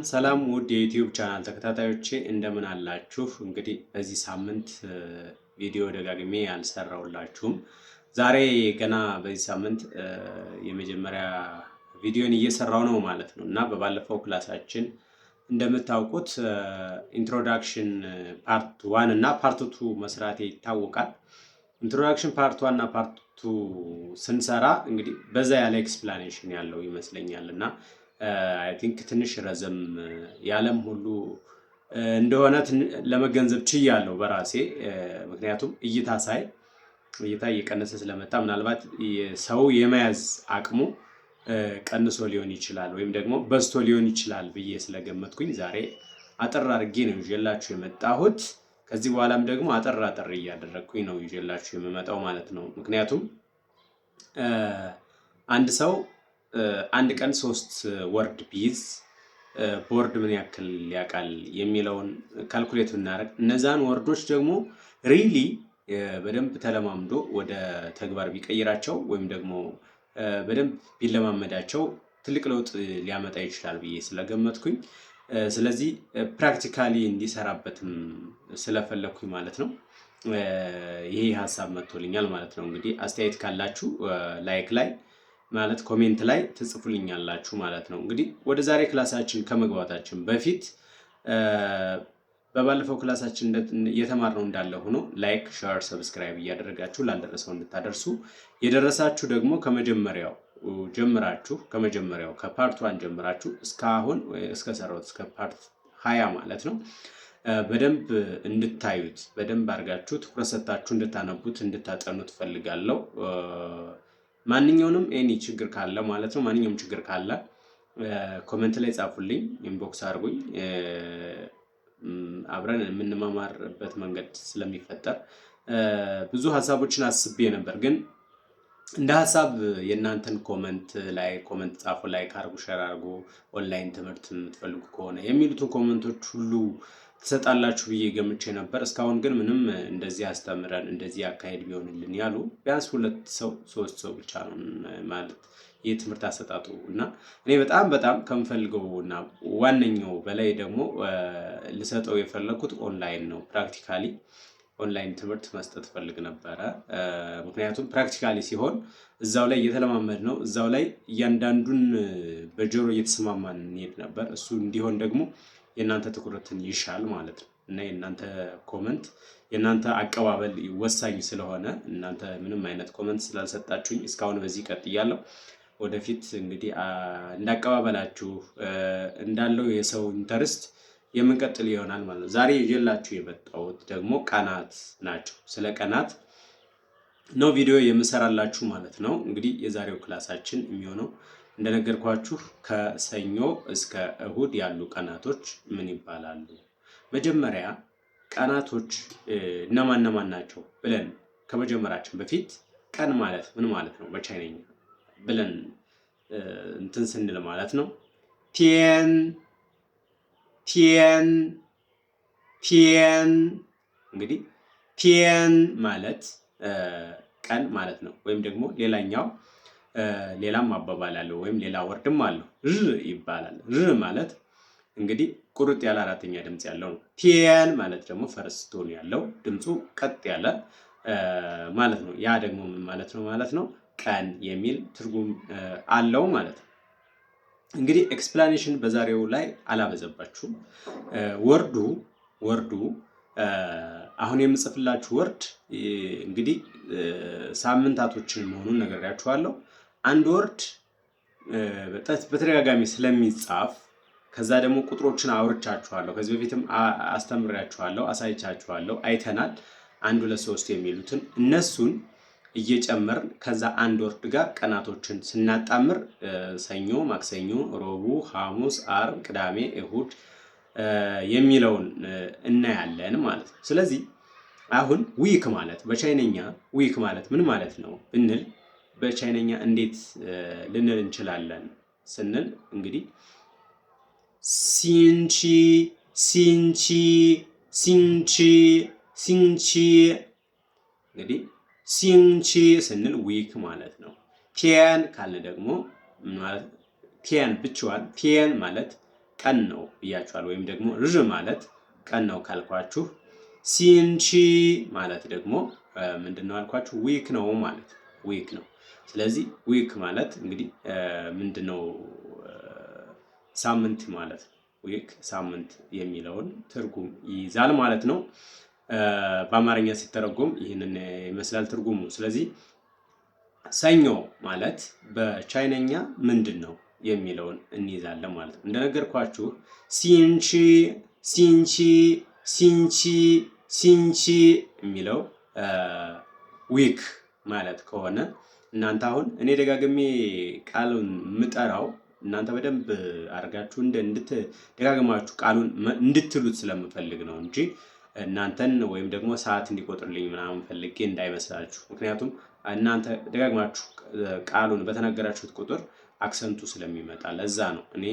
ሰላም ውድ የ YouTube channel ተከታታዮቼ፣ እንደምን አላችሁ? እንግዲህ በዚህ ሳምንት ቪዲዮ ደጋግሜ አልሰራሁላችሁም። ዛሬ ገና በዚህ ሳምንት የመጀመሪያ ቪዲዮን እየሰራሁ ነው ማለት ነው። እና በባለፈው class ኣችን እንደምታውቁት introduction part one እና part two መስራቴ ይታወቃል። Introduction part one እና part two ስንሰራ እንግዲህ በዛ ያለ explanation ያለው ይመስለኛል። እና I think ትንሽ ረዘም ያለም ሁሉ እንደሆነ ለመገንዘብ ችያለሁ በራሴ። ምክንያቱም እይታ ሳይ እይታ እየቀነሰ ስለመጣ ምናልባት ሰው የመያዝ አቅሙ ቀንሶ ሊሆን ይችላል ወይም ደግሞ በዝቶ ሊሆን ይችላል ብዬ ስለገመትኩኝ ዛሬ አጠር አድርጌ ነው ይዤላችሁ የመጣሁት። ከዚህ በኋላም ደግሞ አጠር አጠር እያደረግኩኝ ነው ይዤላችሁ የምመጣው ማለት ነው። ምክንያቱም አንድ ሰው አንድ ቀን ሶስት word ቢይዝ በወር ምን ያክል ያውቃል የሚለውን calculate ብናደርግ፣ እነዛን word ኦች ደግሞ really በደንብ ተለማምዶ ወደ ተግባር ቢቀይራቸው ወይም ደግሞ በደንብ ቢለማመዳቸው ትልቅ ለውጥ ሊያመጣ ይችላል ብዬ ስለገመትኩኝ፣ ስለዚህ practically እንዲሰራበትም ስለፈለግኩኝ ማለት ነው፣ ይሄ ሀሳብ መጥቶልኛል ማለት ነው። እንግዲህ አስተያየት ካላችሁ like ላይ ማለት comment ላይ ትጽፉልኛላችሁ ማለት ነው። እንግዲህ ወደ ዛሬ class ኣችን ከመግባታችን በፊት በባለፈው class ኣችን የተማርነው እንዳለ ሆኖ like፣ share፣ subscribe እያደረጋችሁ ላልደረሰው እንድታደርሱ፣ የደረሳችሁ ደግሞ ከመጀመሪያው ጀምራችሁ፣ ከመጀመሪያው ከ part one ጀምራችሁ እስካሁን እስከሰራሁት እስከ part 20 ማለት ነው፣ በደንብ እንድታዩት፣ በደንብ አድርጋችሁ ትኩረት ሰጥታችሁ እንድታነቡት፣ እንድታጠኑት እፈልጋለሁ። ማንኛውንም any ችግር ካለ ማለት ነው፣ ማንኛውም ችግር ካለ comment ላይ ጻፉልኝ፣ inbox አድርጉኝ። አብረን የምንማማርበት መንገድ ስለሚፈጠር ብዙ ሀሳቦችን አስቤ ነበር፣ ግን እንደ ሀሳብ የእናንተን comment ላይ comment ጻፉ፣ like አድርጉ፣ share አድርጉ፣ ኦንላይን ትምህርት የምትፈልጉ ከሆነ የሚሉትን comment ኦች ሁሉ ትሰጣላችሁ ብዬ ገምቼ ነበር። እስካሁን ግን ምንም እንደዚህ አስተምረን፣ እንደዚህ አካሄድ ቢሆንልን ያሉ ቢያንስ ሁለት ሰው ሶስት ሰው ብቻ ነው ማለት የትምህርት አሰጣጡ። እና እኔ በጣም በጣም ከምፈልገው እና ዋነኛው በላይ ደግሞ ልሰጠው የፈለግኩት ኦንላይን ነው። Practically online ትምህርት መስጠት ፈልግ ነበረ። ምክንያቱም practically ሲሆን እዛው ላይ እየተለማመድን ነው፣ እዛው ላይ እያንዳንዱን በጆሮ እየተሰማማን እንሄድ ነበር። እሱ እንዲሆን ደግሞ የእናንተ ትኩረትን ይሻል ማለት ነው። እና የእናንተ comment፣ የእናንተ አቀባበል ወሳኝ ስለሆነ እናንተ ምንም አይነት comment ስላልሰጣችሁኝ እስካሁን በዚህ ቀጥያለሁ። ወደፊት እንግዲህ እንዳቀባበላችሁ፣ እንዳለው የሰው interest የምንቀጥል ይሆናል ማለት ነው። ዛሬ ይዤላችሁ የመጣሁት ደግሞ ቀናት ናቸው። ስለ ቀናት ነው ቪዲዮ የምሰራላችሁ ማለት ነው። እንግዲህ የዛሬው class ኣችን የሚሆነው እንደነገርኳችሁ ከሰኞ እስከ እሁድ ያሉ ቀናቶች ምን ይባላሉ? መጀመሪያ ቀናቶች እነማን እነማን ናቸው ብለን ከመጀመራችን በፊት ቀን ማለት ምን ማለት ነው በቻይነኛ ብለን እንትን ስንል ማለት ነው፣ 天天天። እንግዲህ 天 ማለት ቀን ማለት ነው። ወይም ደግሞ ሌላኛው ሌላም አባባል አለው ወይም ሌላ word ም አለው፣ 日 ይባላል። 日 ማለት እንግዲህ ቁርጥ ያለ አራተኛ ድምፅ ያለው ነው። 天 ማለት ደግሞ first tone ያለው፣ ድምፁ ቀጥ ያለ ማለት ነው። ያ ደግሞ ምን ማለት ነው ማለት ነው? ቀን የሚል ትርጉም አለው ማለት ነው። እንግዲህ explanation በዛሬው ላይ አላበዛባችሁም። Word ኡ አሁን የምጽፍላችሁ word እንግዲህ ሳምንታቶችን መሆኑን ነግሬያችኋለሁ። አንድ word በተደጋጋሚ ስለሚጻፍ ከዛ ደግሞ ቁጥሮችን አውርቻችኋለሁ። ከዚህ በፊትም አስተምሬያችኋለሁ፣ አሳይቻችኋለሁ፣ አይተናል። አንድ፣ ሁለት፣ ሶስት የሚሉትን እነሱን እየጨመርን ከዛ አንድ word ጋር ቀናቶችን ስናጣምር ሰኞ፣ ማክሰኞ፣ ረቡዕ፣ ሐሙስ፣ አርብ፣ ቅዳሜ፣ እሁድ የሚለውን እናያለን ማለት ነው። ስለዚህ አሁን week ማለት፣ በቻይነኛ week ማለት ምን ማለት ነው ብንል፣ በቻይነኛ እንዴት ልንል እንችላለን ስንል እንግዲህ 星期星期星期星期። እንግዲህ 星期 ስንል week ማለት ነው። 天 ካልን ደግሞ ማለት 天 ብቻዋን 天 ማለት ቀን ነው ብያችኋል። ወይም ደግሞ 日 ማለት ቀን ነው ካልኳችሁ 星期 ማለት ደግሞ ምንድን ነው አልኳችሁ? Week ነው ማለት week ነው። ስለዚህ week ማለት እንግዲህ ምንድን ነው? ሳምንት ማለት ነው። Week ሳምንት የሚለውን ትርጉም ይይዛል ማለት ነው። በአማርኛ ሲተረጎም ይህንን ይመስላል ትርጉሙ። ስለዚህ ሰኞ ማለት በቻይነኛ ምንድን ነው የሚለውን እንይዛለን ማለት ነው። እንደነገርኳችሁ 星期 星期 星期 星期 የሚለው week ማለት ከሆነ እናንተ አሁን እኔ ደጋግሜ ቃሉን የምጠራው እናንተ በደንብ አድርጋችሁ ደጋግማችሁ ቃሉን እንድትሉት ስለምፈልግ ነው እንጂ እናንተን ወይም ደግሞ ሰዓት እንዲቆጥርልኝ ምናምን ፈልጌ እንዳይመስላችሁ። ምክንያቱም እናንተ ደጋግማችሁ ቃሉን በተናገራችሁት ቁጥር accent ኡ ስለሚመጣ ለዛ ነው፣ እኔ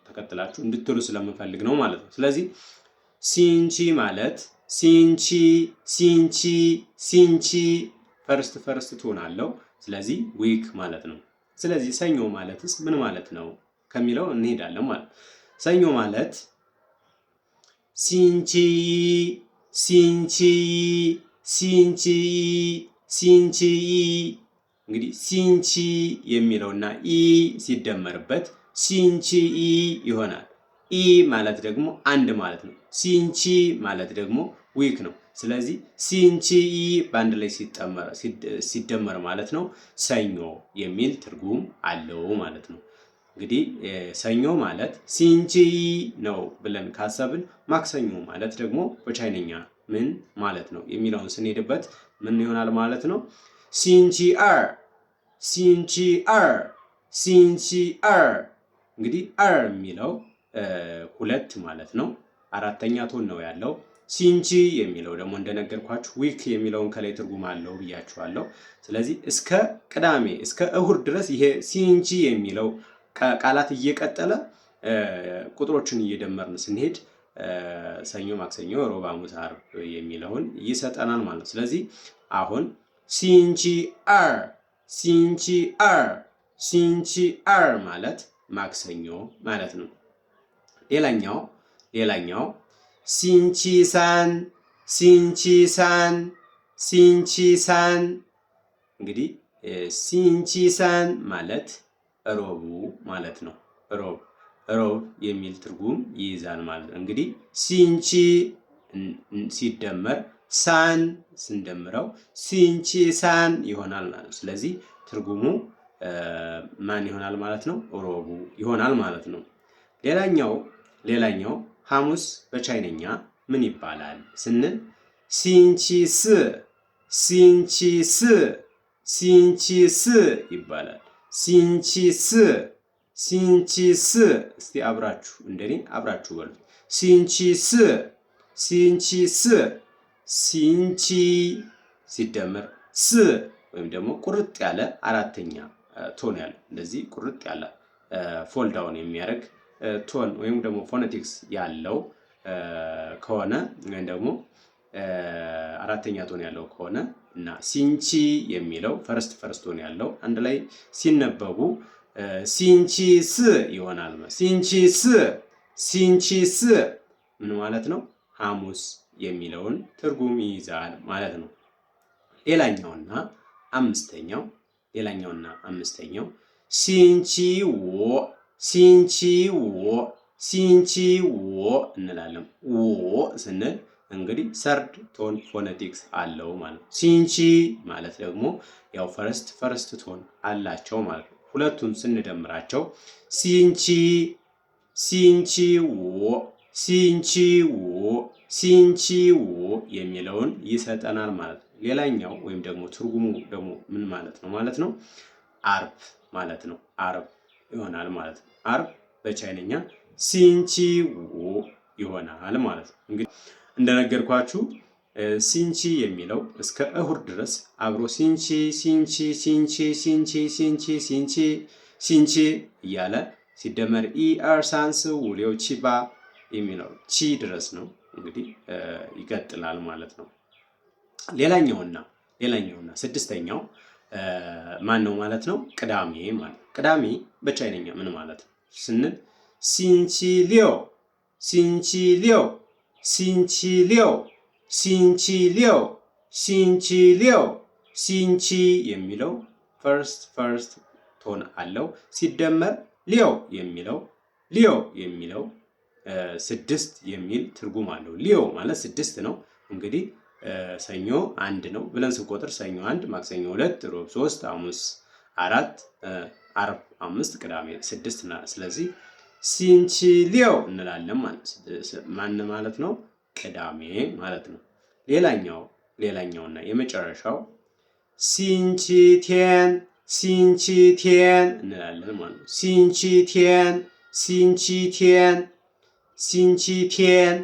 ተከትላችሁ እንድትሉ ስለምፈልግ ነው ማለት ነው። ስለዚህ 星期 ማለት 星期 星期 星期 first first tone አለው። ስለዚህ week ማለት ነው። ስለዚህ ሰኞ ማለትስ ምን ማለት ነው ከሚለው እንሄዳለን ማለት። ሰኞ ማለት 星期一 星期一 星期一 星期一። እንግዲህ 星期 የሚለውና 一 ሲደመርበት 星期一 ይሆናል። 一 ማለት ደግሞ አንድ ማለት ነው። 星期 ማለት ደግሞ week ነው። ስለዚህ 星期一 በአንድ ላይ ሲደመር ማለት ነው ሰኞ የሚል ትርጉም አለው ማለት ነው። እንግዲህ ሰኞ ማለት 星期一 ነው ብለን ካሰብን ማክሰኞ ማለት ደግሞ በቻይነኛ ምን ማለት ነው የሚለውን ስንሄድበት ምን ይሆናል ማለት ነው? 星期二 星期二 星期二። እንግዲህ 二 የሚለው ሁለት ማለት ነው። አራተኛ tone ነው ያለው። 星期 የሚለው ደግሞ እንደነገርኳችሁ week የሚለውን ከላይ ትርጉም አለው ብያችኋለሁ። ስለዚህ እስከ ቅዳሜ እስከ እሁድ ድረስ ይሄ 星期 የሚለው ቃላት እየቀጠለ ቁጥሮችን እየደመርን ስንሄድ ሰኞ፣ ማክሰኞ፣ ሮብ፣ ሐሙስ፣ ዓርብ የሚለውን ይሰጠናል ማለት ነው። ስለዚህ አሁን 星期二 星期二 星期二 ማለት ማክሰኞ ማለት ነው። ሌላኛው 星期三 星期三 星期三። እንግዲህ 星期三 ማለት ሮቡ ማለት ነው። ሮብ ሮብ የሚል ትርጉም ይይዛል ማለት ነው። እንግዲህ 星期 ሲደመር 三 ስንደምረው 星期三 ይሆናል ማለት ነው። ስለዚህ ትርጉሙ ማን ይሆናል ማለት ነው? ሮቡ ይሆናል ማለት ነው። ሌላኛው ሐሙስ በቻይነኛ ምን ይባላል ስንል 星期四 星期四 星期四 ይባላል። 星期四 星期四። እስቲ አብራችሁ እንደኔ አብራችሁ በሉት። 星期四 星期四። 星期 ሲደመር 四 ወይም ደግሞ ቁርጥ ያለ አራተኛ tone ያለው፣ እንደዚህ ቁርጥ ያለ fall down የሚያደርግ tone ወይም ደግሞ phonetics ያለው ከሆነ ወይም ደግሞ አራተኛ tone ያለው ከሆነ እና 星期 የሚለው first first tone ያለው አንድ ላይ ሲነበቡ 星期四 ይሆናል። 星期四 星期四 ምን ማለት ነው? ሐሙስ የሚለውን ትርጉም ይይዛል ማለት ነው። ሌላኛውና አምስተኛው 星期五 星期五 星期五 እንላለን። 五 ስንል እንግዲህ third tone phonetics አለው ማለት ነው። 星期 ማለት ደግሞ ያው first first tone አላቸው ማለት ነው። ሁለቱን ስንደምራቸው 星期 星期五 星期五 星期五 የሚለውን ይሰጠናል ማለት ነው። ሌላኛው ወይም ደግሞ ትርጉሙ ደግሞ ምን ማለት ነው ማለት ነው? አርብ ማለት ነው። አርብ ይሆናል ማለት ነው። አርብ በቻይነኛ 星期五 ይሆናል ማለት ነው። እንግዲህ እንደነገርኳችሁ 星期 የሚለው እስከ እሁድ ድረስ አብሮ 星期 星期 星期 星期 星期 星期 星期 እያለ ሲደመር 一二三四五六七八 የሚለው 七 ድረስ ነው እንግዲህ ይቀጥላል ማለት ነው። ሌላኛውና ስድስተኛው ማን ነው ማለት ነው? ቅዳሜ ማለት ነው። ቅዳሜ በቻይነኛ ምን ማለት ነው ስንል 星期六星期六星期六星期六星期六星期 የሚለው first tone አለው ሲደመር 六 የሚለው 六 የሚለው ስድስት የሚል ትርጉም አለው። 六 ማለት ስድስት ነው። እንግዲህ ሰኞ አንድ ነው ብለን ስንቆጥር ሰኞ አንድ፣ ማክሰኞ ሁለት፣ ሮብ ሶስት፣ ሐሙስ አራት፣ አርብ አምስት፣ ቅዳሜ ስድስት። ስለዚህ 星期六 እንላለን። ማን ማለት ነው? ቅዳሜ ማለት ነው። ሌላኛውና የመጨረሻው 星期天星期天 እንላለን ማለት ነው። 星期天星期天星期天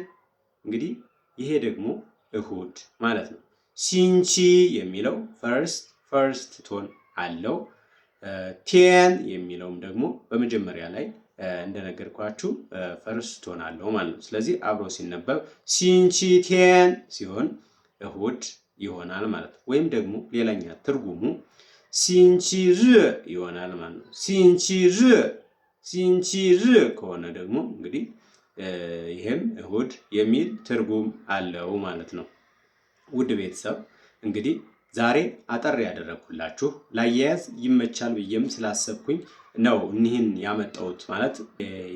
እንግዲህ ይሄ ደግሞ እሁድ ማለት ነው። 星期 የሚለው first tone አለው። 天 የሚለውም ደግሞ በመጀመሪያ ላይ እንደነገርኳችሁ first tone አለው ማለት ነው። ስለዚህ አብሮ ሲነበብ 星期天 ሲሆን እሁድ ይሆናል ማለት ነው። ወይም ደግሞ ሌላኛ ትርጉሙ 星期日 ይሆናል ማለት ነው። 星期日星期日 ከሆነ ደግሞ እንግዲህ ይህም እሁድ የሚል ትርጉም አለው ማለት ነው። ውድ ቤተሰብ፣ እንግዲህ ዛሬ አጠር ያደረግኩላችሁ ላያያዝ ይመቻል ብዬም ስላሰብኩኝ ነው እኒህን ያመጣሁት። ማለት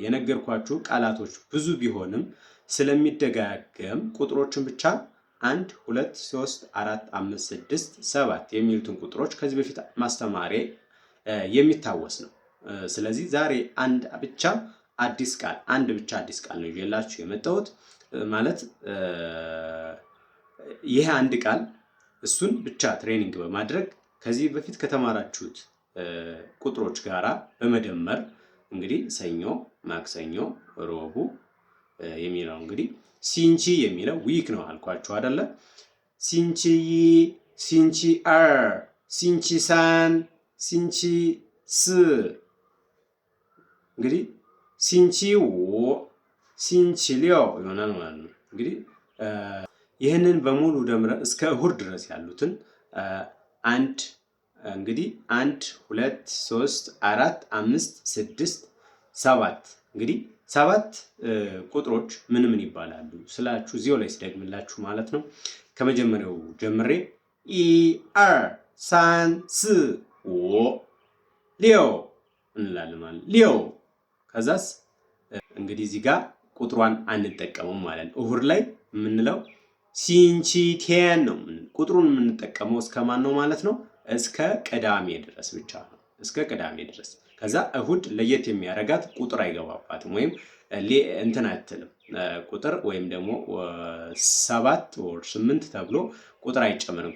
የነገርኳችሁ ቃላቶች ብዙ ቢሆንም ስለሚደጋገም ቁጥሮችን ብቻ አንድ፣ ሁለት፣ ሶስት፣ አራት፣ አምስት፣ ስድስት፣ ሰባት የሚሉትን ቁጥሮች ከዚህ በፊት ማስተማሬ የሚታወስ ነው። ስለዚህ ዛሬ አንድ ብቻ አዲስ ቃል፣ አንድ ብቻ አዲስ ቃል ነው ይዤላችሁ የመጣሁት። ማለት ይሄ አንድ ቃል እሱን ብቻ training በማድረግ ከዚህ በፊት ከተማራችሁት ቁጥሮች ጋራ በመደመር እንግዲህ ሰኞ፣ ማክሰኞ፣ ሮቡ የሚለው እንግዲህ 星期 የሚለው week ነው አልኳችሁ አደለ? 星期一፣ 星期二፣ 星期三፣ 星期四 እንግዲህ 星期五፣ 星期六 ይሆናል ማለት ነው። እንግዲህ ይህንን በሙሉ ደምረን እስከ እሁድ ድረስ ያሉትን አንድ እንግዲህ አንድ፣ ሁለት፣ ሶስት፣ አራት፣ አምስት፣ ስድስት፣ ሰባት። እንግዲህ ሰባት ቁጥሮች ምን ምን ይባላሉ ስላችሁ እዚሁ ላይ ስደግምላችሁ ማለት ነው። ከመጀመሪያው ጀምሬ 一二三四五六 እንላለን ማለት 六። ከዛስ እንግዲህ እዚህ ጋር ቁጥሯን አንጠቀምም ማለት ነው። እሁድ ላይ የምንለው 星期天 ነው። ቁጥሩን የምንጠቀመው እስከ ማን ነው ማለት ነው? እስከ ቅዳሜ ድረስ ብቻ ነው። እስከ ቅዳሜ ድረስ። ከዛ እሁድ ለየት የሚያደርጋት ቁጥር አይገባባትም ወይም እንትን አትልም። ቁጥር ወይም ደግሞ ሰባት ወይ ስምንት ተብሎ ቁጥር አይጨምርም።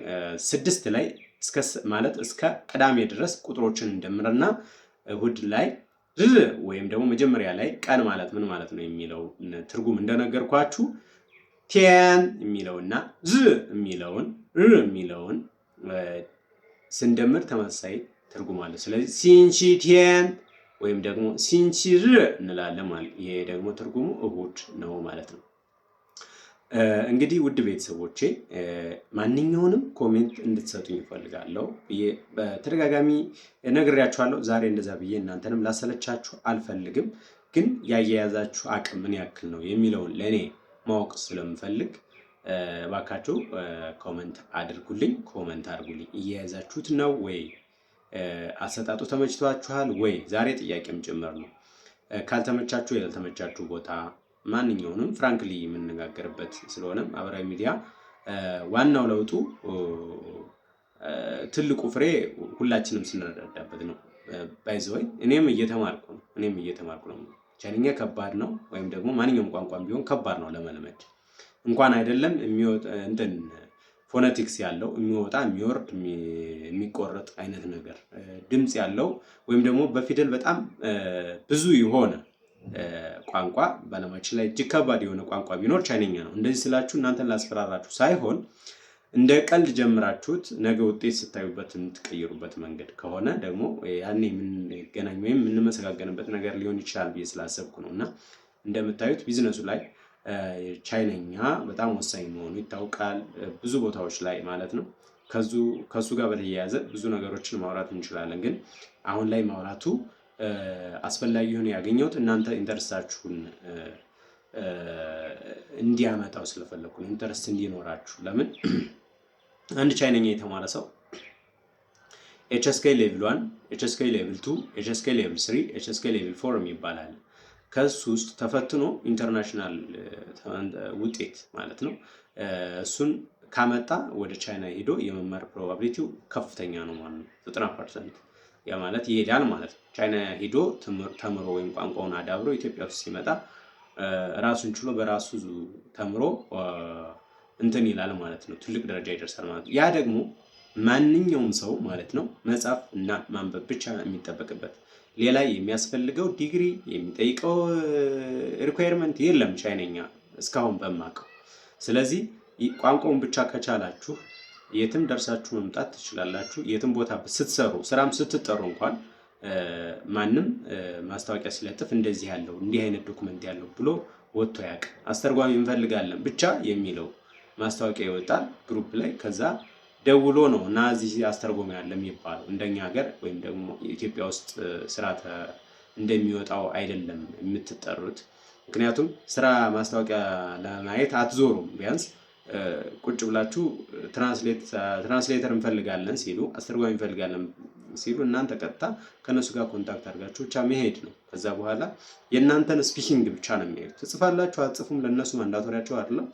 ስድስት ላይ እስከ ማለት እስከ ቅዳሜ ድረስ ቁጥሮችን እንደምርና እሁድ ላይ 日 ወይም ደግሞ መጀመሪያ ላይ ቀን ማለት ምን ማለት ነው የሚለው ትርጉም እንደነገርኳችሁ 天 የሚለውና 日 የሚለውን 日 የሚለውን ስንደምር ተመሳሳይ ትርጉም አለው። ስለዚህ 星期天 ወይም ደግሞ 星期日 እንላለን ማለት ይሄ ደግሞ ትርጉሙ እሁድ ነው ማለት ነው። እንግዲህ ውድ ቤተሰቦቼ፣ ማንኛውንም comment እንድትሰጡኝ እፈልጋለሁ ብዬ በተደጋጋሚ ነግሬያችኋለሁ። ዛሬ እንደዛ ብዬ እናንተንም ላሰለቻችሁ አልፈልግም። ግን ያያያዛችሁ አቅም ምን ያክል ነው የሚለውን ለእኔ ማወቅ ስለምፈልግ እባካችሁ comment አድርጉልኝ፣ comment አድርጉልኝ። እየያዛችሁት ነው ወይ? አሰጣጡ ተመችቷችኋል ወይ? ዛሬ ጥያቄም ጭምር ነው። ካልተመቻችሁ ያልተመቻችሁ ቦታ ማንኛውንም frankly የምንነጋገርበት ስለሆነ ማህበራዊ ሚዲያ ዋናው ለውጡ ትልቁ ፍሬ ሁላችንም ስንረዳዳበት ነው። By the way እኔም እየተማርኩ ነው። እኔም እየተማርኩ ነው። ቻይንኛ ከባድ ነው፣ ወይም ደግሞ ማንኛውም ቋንቋም ቢሆን ከባድ ነው ለመልመድ። እንኳን አይደለም እንትን phonetics ያለው የሚወጣ፣ የሚወርድ፣ የሚቆረጥ አይነት ነገር ድምፅ ያለው ወይም ደግሞ በፊደል በጣም ብዙ የሆነ ቋንቋ፣ በዓለማችን ላይ እጅግ ከባድ የሆነ ቋንቋ ቢኖር ቻይነኛ ነው። እንደዚህ ስላችሁ እናንተን ላስፈራራችሁ ሳይሆን እንደ ቀልድ ጀምራችሁት ነገ ውጤት ስታዩበት የምትቀይሩበት መንገድ ከሆነ ደግሞ ያኔ የምንገናኝ ወይም የምንመሰጋገንበት ነገር ሊሆን ይችላል ብዬ ስላሰብኩ ነው። እና እንደምታዩት ቢዝነሱ ላይ ቻይነኛ በጣም ወሳኝ መሆኑ ይታወቃል። ብዙ ቦታዎች ላይ ማለት ነው። ከሱ ጋር በተያያዘ ብዙ ነገሮችን ማውራት እንችላለን። ግን አሁን ላይ ማውራቱ አስፈላጊ ሆኖ ያገኘሁት እናንተ interest ኣችሁን እንዲያመጣው ስለፈለኩ ነው። Interest እንዲኖራችሁ። ለምን አንድ ቻይነኛ የተማረ ሰው HSK level 1፣ HSK level 2፣ HSK level 3፣ HSK level 4 የሚባል አለ። ከሱ ውስጥ ተፈትኖ international ውጤት ማለት ነው፣ እሱን ካመጣ ወደ ቻይና ሄዶ የመማር probability ው ከፍተኛ ነው ማለት ነው። 90% ያ ማለት ይሄዳል ማለት ነው። ቻይና ሄዶ ተምሮ ወይም ቋንቋውን አዳብሮ ኢትዮጵያ ውስጥ ሲመጣ ራሱን ችሎ በራሱ ተምሮ እንትን ይላል ማለት ነው። ትልቅ ደረጃ ይደርሳል ማለት ነው። ያ ደግሞ ማንኛውም ሰው ማለት ነው መጻፍ እና ማንበብ ብቻ የሚጠበቅበት፣ ሌላ የሚያስፈልገው ዲግሪ የሚጠይቀው requirement የለም ቻይነኛ እስካሁን በማውቀው። ስለዚህ ቋንቋውን ብቻ ከቻላችሁ የትም ደርሳችሁ መምጣት ትችላላችሁ። የትም ቦታ ስትሰሩ፣ ስራም ስትጠሩ እንኳን ማንም ማስታወቂያ ሲለጥፍ እንደዚህ ያለው፣ እንዲህ አይነት document ያለው ብሎ ወጥቶ ያውቅ። አስተርጓሚ እንፈልጋለን ብቻ የሚለው ማስታወቂያ ይወጣል group ላይ። ከዛ ደውሎ ነው እና እዚህ አስተርጓሚ ያለ የሚባለው። እንደኛ ሀገር ወይም ደግሞ ኢትዮጵያ ውስጥ ስራ እንደሚወጣው አይደለም የምትጠሩት። ምክንያቱም ስራ ማስታወቂያ ለማየት አትዞሩም። ቢያንስ ቁጭ ብላችሁ translator እንፈልጋለን ሲሉ፣ አስተርጓሚ እንፈልጋለን ሲሉ እናንተ ቀጥታ ከእነሱ ጋር contact አድርጋችሁ ብቻ መሄድ ነው። ከዛ በኋላ የእናንተን speaking ብቻ ነው የሚያዩት። ትጽፋላችሁ አትጽፉም ለእነሱ mandatory ያቸው አይደለም።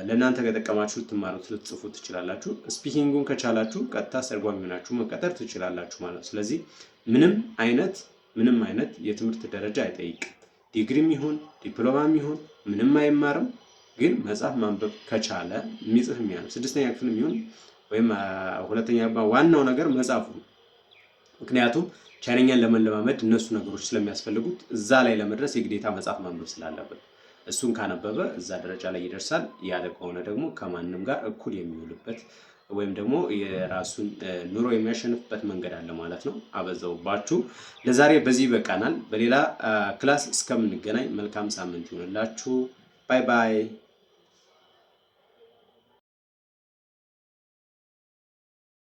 ለእናንተ ከጠቀማችሁ ልትማሩት ልትጽፉ ትችላላችሁ። Speaking ኡን ከቻላችሁ ቀጥታ አስተርጓሚ ሆናችሁ መቀጠር ትችላላችሁ ማለት ነው። ስለዚህ ምንም አይነት የትምህርት ደረጃ አይጠይቅም። ዲግሪም ይሁን ዲፕሎማም ይሁን ምንም አይማርም። ግን መጻፍ ማንበብ ከቻለ፣ የሚጽፍ የሚያነብ፣ ስድስተኛ ክፍል ይሁን ወይም ሁለተኛ፣ ዋናው ነገር መጻፉ ነው። ምክንያቱም ቻይነኛን ለመለማመድ እነሱ ነገሮች ስለሚያስፈልጉት እዛ ላይ ለመድረስ የግዴታ መጻፍ ማንበብ ስላለበት እሱን ካነበበ እዛ ደረጃ ላይ ይደርሳል። ያለ ከሆነ ደግሞ ከማንም ጋር እኩል የሚውልበት ወይም ደግሞ የራሱን ኑሮ የሚያሸንፍበት መንገድ አለ ማለት ነው። አበዛውባችሁ። ለዛሬ በዚህ ይበቃናል። በሌላ class እስከምንገናኝ መልካም ሳምንት ይሆንላችሁ። Bye bye።